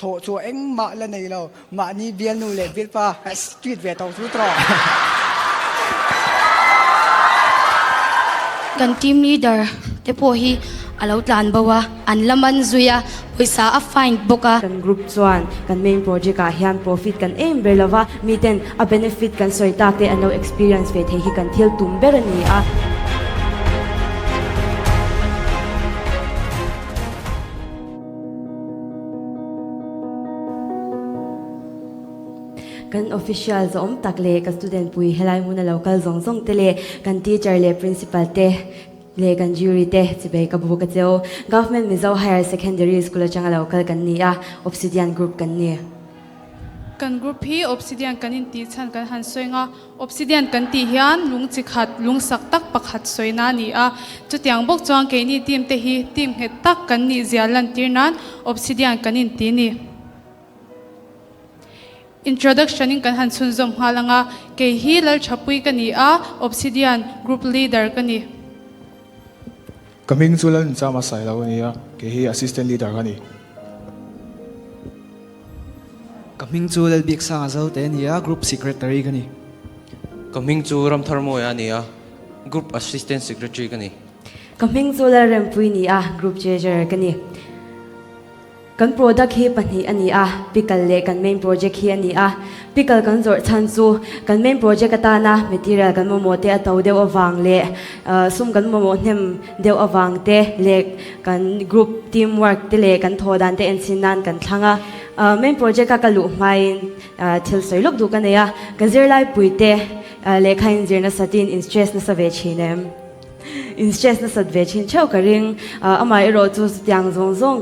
Thawh chu engmah la nei lo, mahni bialnu leh bialpa street ve tawh chu tawh. Kan team leader te pawh hi a lo tlan bo a, an la man zui a, pawisa a fine bawk a. Kan group chuan kan main project ah hian profit kan em ber lova, miten a benefit kan sawi tak te an lo experience ve thei hi kan thil tum ber a ni a. Kan official zawm tak leh ka student pui helai hmuna lo kal zawng zawng te leh kan teacher leh principal te leh kan jury te chibei ka buk a cheu. Government Mizo Higher Secondary School atanga lo kal kan ni a, Obsidian Group kan ni. Kan group hi Obsidian kan intih chhan kan han sawi nga. Obsidian kan tih hian lung chi khat, lung sak tak pakhat sawina a ni a. Chutiang bawk chuan keini team te hi team nghet tak kan nih zia lantir nan Obsidian kan inti ni. Introduction in kan han chhunzawm nghal ang a, kei hi Lalthapui ka ni a, Obsidian group leader ka ni. Ka hming chu Lalnchama Sailo a ni a, kei hi Assistant Leader ka ni. Ka hming chu Lalbiaksanga Zote a ni a, Group Secretary ka ni. Ka hming chu Ramtharmawia a ni a, Group Assistant Secretary ka ni. Ka hming chu Lalrempuii a ni a, Group Treasurer ka ni. Kan product hi pahnih a ni a, pickle leh kan main project hi a ni a. Pickle kan zawrh chhan chu kan main project atana material kan mamawh te a to deuh avang leh sum kan mamawh hnem deuh avang te leh kan group team work te leh kan thawh dan te enchhin nan kan thlang a. Main project a ka luh hmain thil sawi lawk duh ka nei a, ka zirlaipui te lehkha inzir nasatin in stress nasa ve thin em? In stress nasat ve thin theuh ka ring. Amah erawh chu chutiang zawng zawng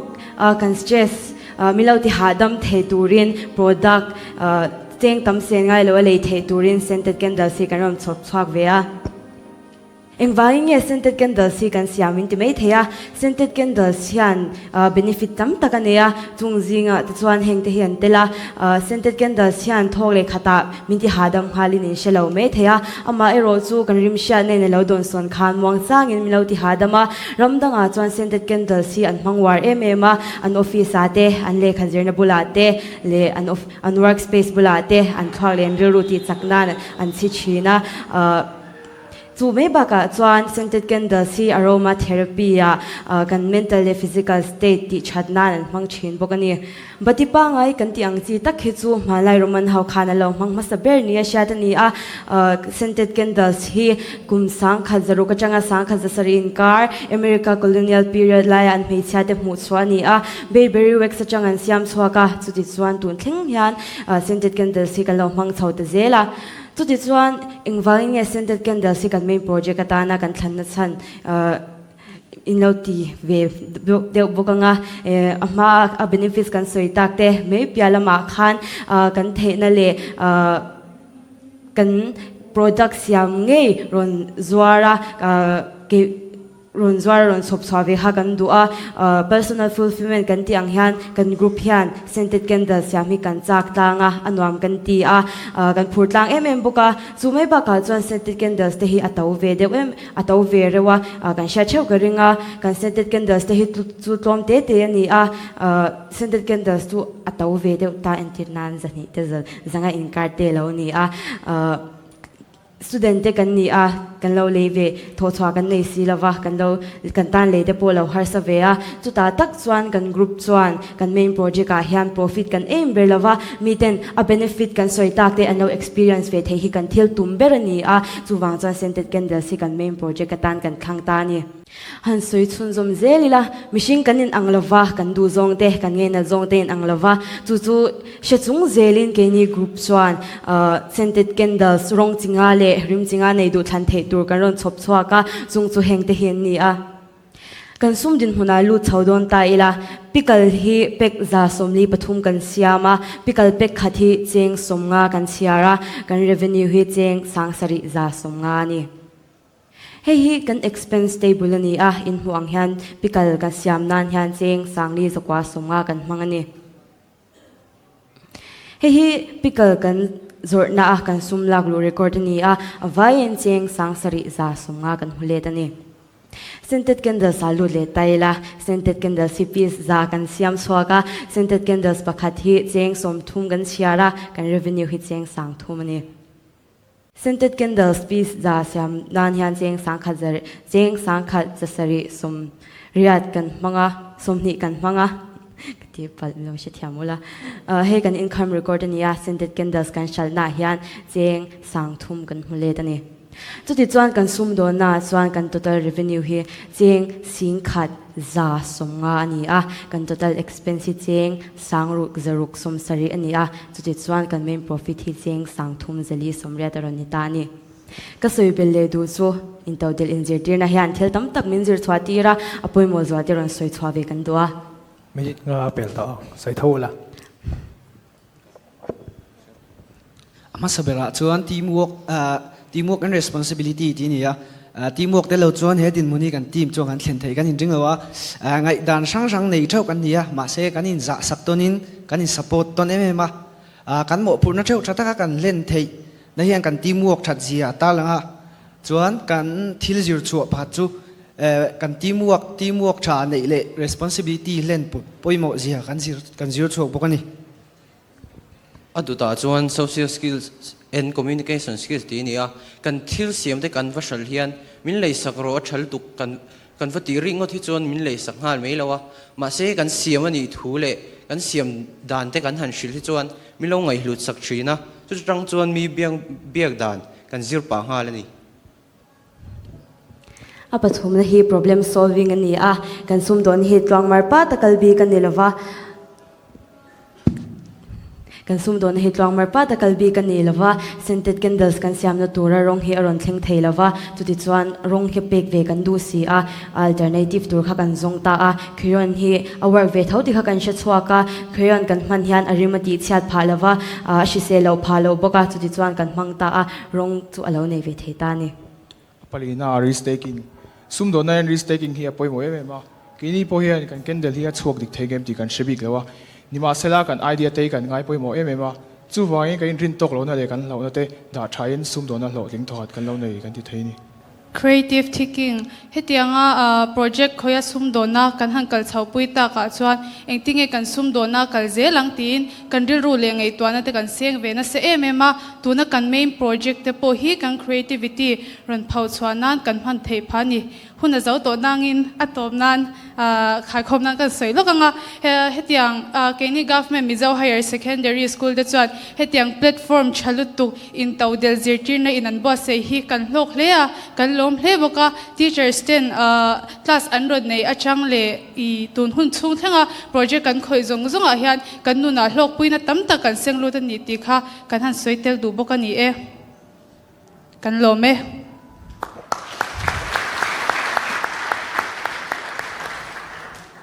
kan stress min lo ti hahdam thei turin product cheng tam sen ngai lo a lei theih turin scented candles hi kan rawn chhawp chhuak ve a. Engvangin nge scented candles hi kan siam in ti mai thei a? Scented candles hian benefit tam tak a nei a, chung zingah te chuan heng te hi an tel a. Scented candles hian thawk leh khatah min ti hahdam nghalin in hre lo mai thei a, amaherawh chu kan rim hriatna in a lo dawnsawn khan muang changin min lo ti hahdam a. Ram dangah chuan scented candles hi an hmang uar em em a, an office ah te, an lehkha zirna bulah te leh an an work space bulah te an thluak leh an rilru tih chak nan an chhi thin a. Chu mai bakah chuan scented candles hi aroma therapy ah kan mental leh physical state tih that nan an hmang thin bawk a ni. Bati pangai kan tih ang chi tak hi chu hmanlai Roman ho khan an lo hmang hmasa ber ni a hriat a ni a. Scented candles hi kum 1600 atanga 1700 inkar America colonial period laia an hmeichhia te hmuh chhuah a ni a. Bayberry wax atang an siam chhuak a, chuti chuan tun thleng hian scented candles hi kan lo hmang chho ta zel a. Chutichuan, engvangin nge Scented Candles hi kan main project atana kan thlanna chhan in lo ti ve deuh bawk ang a, a hma a benefits kan sawi tak te mai piah lamah khan kan theihna leh kan product siam ngei rawn zuar a Rawn zuar a rawn chhawp chhuah ve kha kan duh a, personal fulfilment kan tih ang hian kan group hian scented candle siam hi kan chak tlang a, a nuam kan ti a, kan phur tlang em em bawk a. Chu mai bakah chuan scented candles te hi a to ve deuh em, a to ve reuh a, kan hriat theuh ka ring a, kan scented candles te hi chu tlawm te te a ni a, scented candles chu a to ve deuh ta entir nan zahnih te zanga inkar te lo ni a. Student te kan ni a, kan lo lei ve, thawhchhuah kan nei si lova, kan lo kan tan lei te pawh lo harsa ve a. Chutah tak chuan kan group chuan kan main project ah hian profit kan em ber lova, miten a benefit kan sawi tak te an lo experience ve thei hi kan thil tum ber a ni a, chuvang chuan scented candles hi kan main project atan kan thlang ta a ni. Han sawi chhunzawm zel ila, mihring kan inang lova, kan duh zawng te, kan ngei nat zawng te inang lova, chu chu hre chung zelin keini group chuan scented candles rawng chi nga leh rim chi nga nei duh thlan theih tur kan rawn chhawp chhuak a, chung chu heng te hi an ni a. Kan sum dinhmunah lut chho dawn ta ila, pickle hi pack 43 kan siam a, pickle pack khat hi cheng 50 kan chhiar a, kan revenue hi cheng 7150 a ni. Hei hi kan expense table a ni a, inhmuh ang hian pickle kan siam nan hian cheng 4950 kan hmang a ni. Hei hi pickle kan zawrhna a kan sum lak luh record a ni a, a vaiin cheng 7150 kan hmu let a ni. Scented candles ah lut leh ta ila, scented candles hi piece za kan siam chhuak a, scented candles pakhat hi cheng 30 kan chhiar a, kan revenue hi cheng 3000 a ni. Scented candles piece za siam nan hian cheng 1000 za cheng 1000 zasarih 80 kan hmang a, 20 kan hmang a, ka ti palh lo hrethiam ula. Hei kan income record a ni a, scented candles kan hralhnaah hian cheng 3000 kan hmu let a ni. Chutichuan kan sumdawnnaah chuan kan total revenue hi cheng 1150 a ni a, kan total expense hi cheng 6670 a ni a, chutichuan kan main profit hi cheng 3480 a rawn ni ta a ni. Ka sawi bel leh duh chu intodelh inzirtirna hian thil tam tak min zir chhuah tir a, a pawimawh zual te rawn sawi chhuah ve kan duh a. Minute nga a pel tawh ang, sawi tho ula. A hmasa berah chuan teamwork teamwork and responsibility tih a ni a. Teamwork tel lo chuan he dinhmun hi kan team chuan kan thlen theih kan inring lo a. Ngaihdan hrang hrang nei theuh kan ni a, mahse kan inzahsak tawnin kan in support tawn em em a. Kan mawhphurhna theuh tha taka kan hlen theih na hian kan teamwork that zia a tarlang a. Chuan kan thil zir chhuah pakhat chu kan teamwork teamwork tha neih leh responsibility hlen pawimawh zia kan zir kan zir chhuak bawk a ni. A dutah chuan social skills and communication skills tih a ni a, kan thil siam te kan va hral hian min leisak rawh a thal tuk kan kan va tih rih ngawt hi chuan min leisak nghal mai lo a, mahse kan siam a nih thu leh kan siam dan te kan han hrilh hi chuan min lo ngaihhlut sak thin a, chu chutang chuan mi biak biak dan kan zir pah nghal a ni. A pathumna hi problem solving a ni a, kan sumdawn hi tluangmar pa ta kal bik a ni lova, kan sumdawnna hi tluangmar pa ta kal bik a ni lova, scented candles kan siamna tura rawng hi a rawn thleng thei lova, chutichuan rawng hi pek ve kan duh si a, alternative tur kha kan zawng ta a, crayon hi a work ve tho tih kha kan hre chhuak a, crayon kan hman hian a rim a tihchhiat phah lova, a hrisel loh phah loh bawk a, chutichuan kan hmang ta a. Rawng chu a lo nei ve thei ta a ni. A palina risk taking, Sumdawnna hian risk taking hi a pawimawh em em a. Keini pawh hian kan candle hi a chhuak dik thei ngem tih kan hre bik lo a. Nimahsela kan idea te hi kan ngai pawimawh em em a. Chuvangin kan inrin tawk lohna leh kan hlauhna te dah thain sumdawnna hlawhtling thawkhat kan lo nei kan ti thei a ni. Creative thinking, Hetianga project khawia sumdawnna kan han kal chhohpui takah chuan engtinge kan sumdawnna kal zel ang tiin kan rilru leh ngaihtuahna te kan seng ve nasa em em a, tuna kan main project te pawh hi kan creativity rawn pho chhuah nan kan hman theih phah a ni. Hun a zo tawh nangin a tawp nan khaikhawm nan kan sawi lawk ang a, hetiang keini Government Mizo Higher Secondary School te chuan hetiang platform tha lutuk Intodel zirtirna in an buatsaih hi kan hlawk hle a, kan lawm hle bawk a. Teachers ten class an rawn nei atang leh i tun hun chhung thlenga project kan khawih zawng zawngah hian kan nunah hlawkpuina tam tak kan seng lut a ni tih kha kan han sawi tel duh bawk a ni e. Kan lawm e.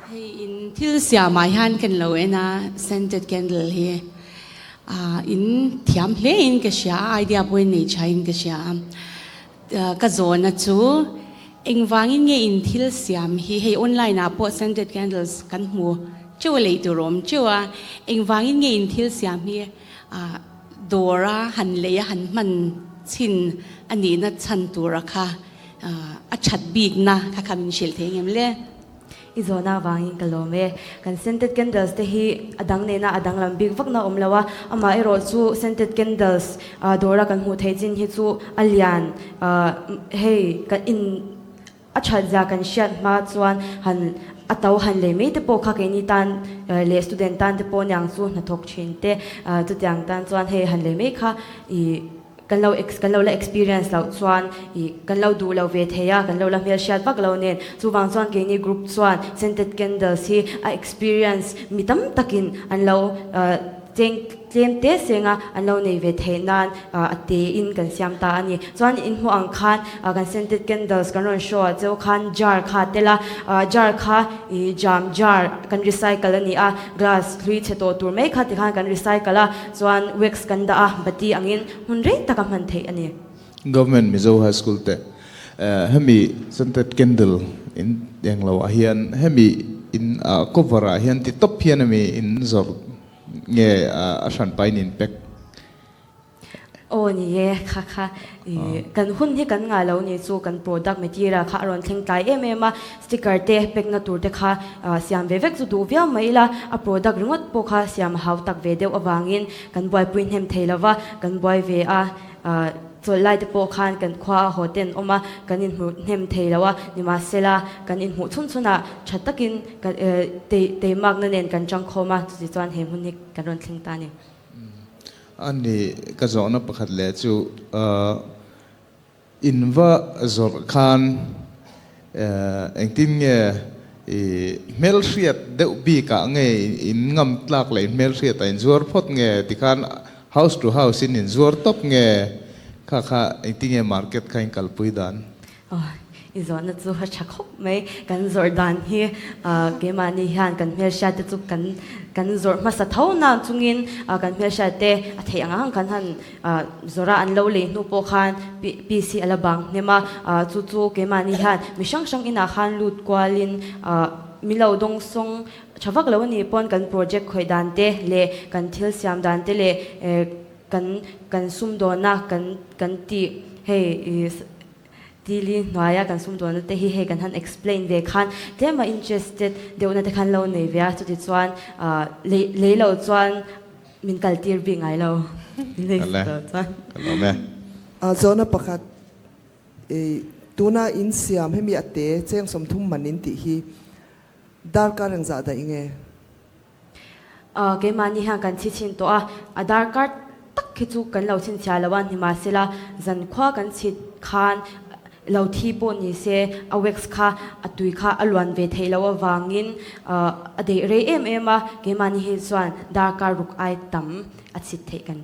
Hei in thil siamah hian kan lo en a, scented candle hi. In thiam hle in ka hria a, idea pawh in nei tha in ka hria a. Ka zawhna chu engvangin nge in thil siam hi hei online ah pawh scented candles kan hmu teuh a lei tur a awm teuh a, engvangin nge in thil siam hi dawr a han lei a han hman chhin a nihna chhan tura kha a that bikna kha kha min hrilh thei ngem le? I zawhna avangin ka lawm e. Kan scented candles te hi a dang nena a danglam bik vakna awm lo a, amah erawh chu scented candles dawra kan hmuh theih chin hi chu a lian hei kan in a that zia kan hriat hma chuan han a to han lei mai te pawh kha keini tan leh student tan te pawh niang chu hnathawk thin te chutiang tan chuan hei han lei mai kha i Kan lo ex kan lo la experience loh chuan ih kan lo duh lo ve thei a, kan lo la hmelhriat vak lo nen. Chuvang chuan keini group chuan scented candles hi a experience mi tam takin an lo cheng tlem te seng a, an lo nei ve theih nan a te in kan siam ta a ni. Chuan in hmuh ang khan kan scented candles kan rawn show ah cheu khan jar kha a tel a, jar kha ih jam jar kan recycle a ni a, glass hlui chhe tawh tur mai kha tikhan kan recycle a. Chuan wax kan dah a, bati angin hmun rei taka hman theih a ni. Government Mizo High School te hemi scented candle in eng lo ah hian hemi in a cover ah hian ti tawp hian hemi in zawrh nge a hran pain in pack. Aw ni e, kha kha i kan hun hi kan ngah lo ni chu kan product material kha a rawn thleng tlai em em a, sticker te pack na tur te kha siam ve vek chu duh viau mai ila, a product ringawt pawh kha siam a hau tak ve deuh avangin kan buaipui hnem thei lo va, kan buai ve a, chawlh lai te pawh khan kan khua a haw te an awm a, kan inhmuh hnem thei lo a, nimahsela kan inhmuh chhun chhunah tha takin kan teimakna nen kan tangkhawm a, chutichuan he hmun hi kan rawn thleng ta a ni. A ni, ka zawhna pakhat leh chu in va zawrh khan engtin nge i hmelhriat deuh bikah nge in ngam tlak leh in hmelhriat a in zuar phawt nge tikhan house to house in in zuar tawp nge kha kha engtin nge market kha in kalpui dan? I zawhna chu a tha khawp mai. Kan zawrh dan hi keimahni hian kan hmelhriat te chu kan kan zawrh hmasa tho nang chungin kan hmelhriat te a theih ang ang kan han zawrh a, an lo lei hnu pawh khan PC a la bang hnem a, chu chu keimahni hian mi hrang hrang inah khan lut kualin mi lo dawngsawng tha vak lo a nih pawn kan project khawih dan te leh kan thil siam dan te leh kan kan sumdawna kan kan tih hei Tili hnuaia kan sumdawnna te hi hei kan han explain ve khan tlema interested deuhna te khan lo nei ve a, chuti chuan lei lei lo chuan min kal tir bik ngai lo lei lo chuan. Ka lawm e. Zawhna pakhat tuna in siam hemi a te cheng 30 man in tih hi darkar engzah daih nge? Keimahni hian kan chhi chhin tawh a, a darkar tak khi chu kan lo chhinchhiah lo a, nimahsela zankhua kan chhit khan lo thi pawh ni se a wax kha a tui kha a luan ve theih loh avangin a deih rei em em a, keimahni hi chuan darkar ruk ai tam a chhit theih kan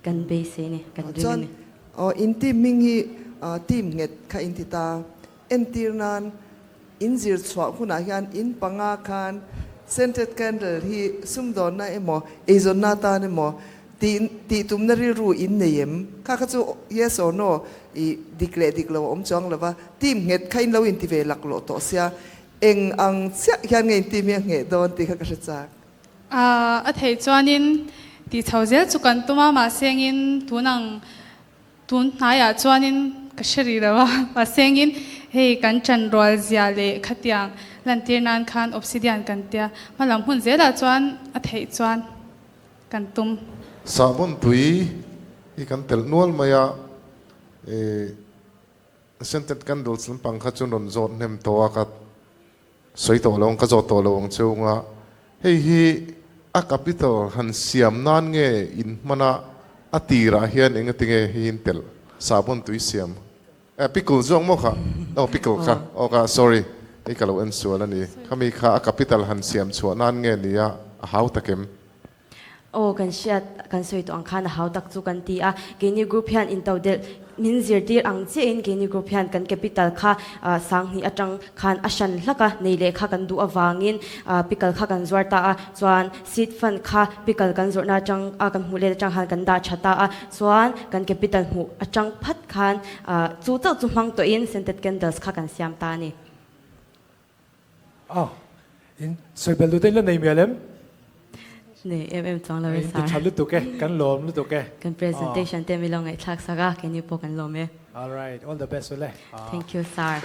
kan beisei a ni, kan ring a ni. Chuan in team hming hi team nghet kha in ti ta, Entir nan, in zir chhuah hunah hian in panga khan scented candle hi sumdawnna emaw, eizawnna atan emaw tih tih tumna rilru in nei em? Kha kha chu yes or no i dik leh dik lo a awm chuang lo va, team nghet kha in lo inti ve laklawh tawh sia, eng ang chiah hian nge in team hi a ngheh dawn tih kha ka hre chak. A theih chuanin tih chho zel chu kan tum a, mahse engin tun ang Tun hnaiah chuanin ka hre rih lo a, mahsengin hei kan ṭanrual zia leh khatiang lantir nan khan obsidian kan tia, hmalam hun zelah chuan a theih chuan kan tum. Sahbawn tui hi kan telh nual mai a, ih scented candles lampang kha chuan rawn zawt hnem tawh a, ka sawi tawh lo ang, ka zawt tawh lo ang chung a, hei hi a capital han siam nan nge in hman a, a tirah hian engati nge hei hi in telh sahbawn tui siam eh pickle zawk maw kha aw pickle kha aw ka sorry hei ka lo en sual a ni khami kha a capital han siam chhuah nan nge nia a hau takem. Aw kan hriat kan sawi tawh ang khan a hau tak chu kan ti a, keini group hian intodelh min zirtir ang chiahin keini group hian kan capital kha sanghnih atang khan a hran hlak a, nei leh kha kan duh avangin pickle kha kan zuar ta a, chuan seed fund kha pickle kan zawrhna atang a kan hmuh let atang khan kan dah tha ta a, chuan kan capital hmuh atang phat khan chu chauh chu hmang tawhin scented candles kha kan siam ta a ni. A, in sawi bel duh te in la nei mial em? Nei em em chuang lo e sir. In ti tha lutuk e, kan lawm lutuk e. Kan presentation te mi lo ngaihthlak sak a, keini pawh kan lawm e. Alright, all the best ule. Thank you sir.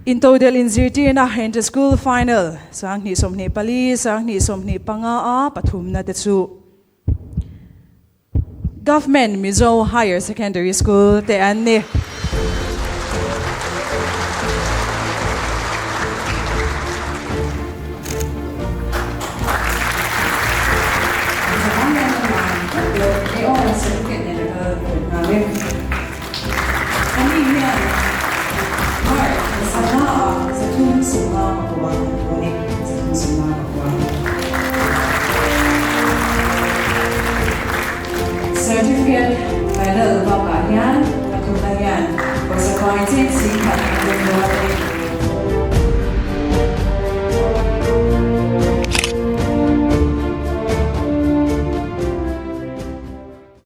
Intodelh inzirtirna Inter School Final 2024, 2025 a pathumna te chu Government Mizo Higher Secondary School te an ni.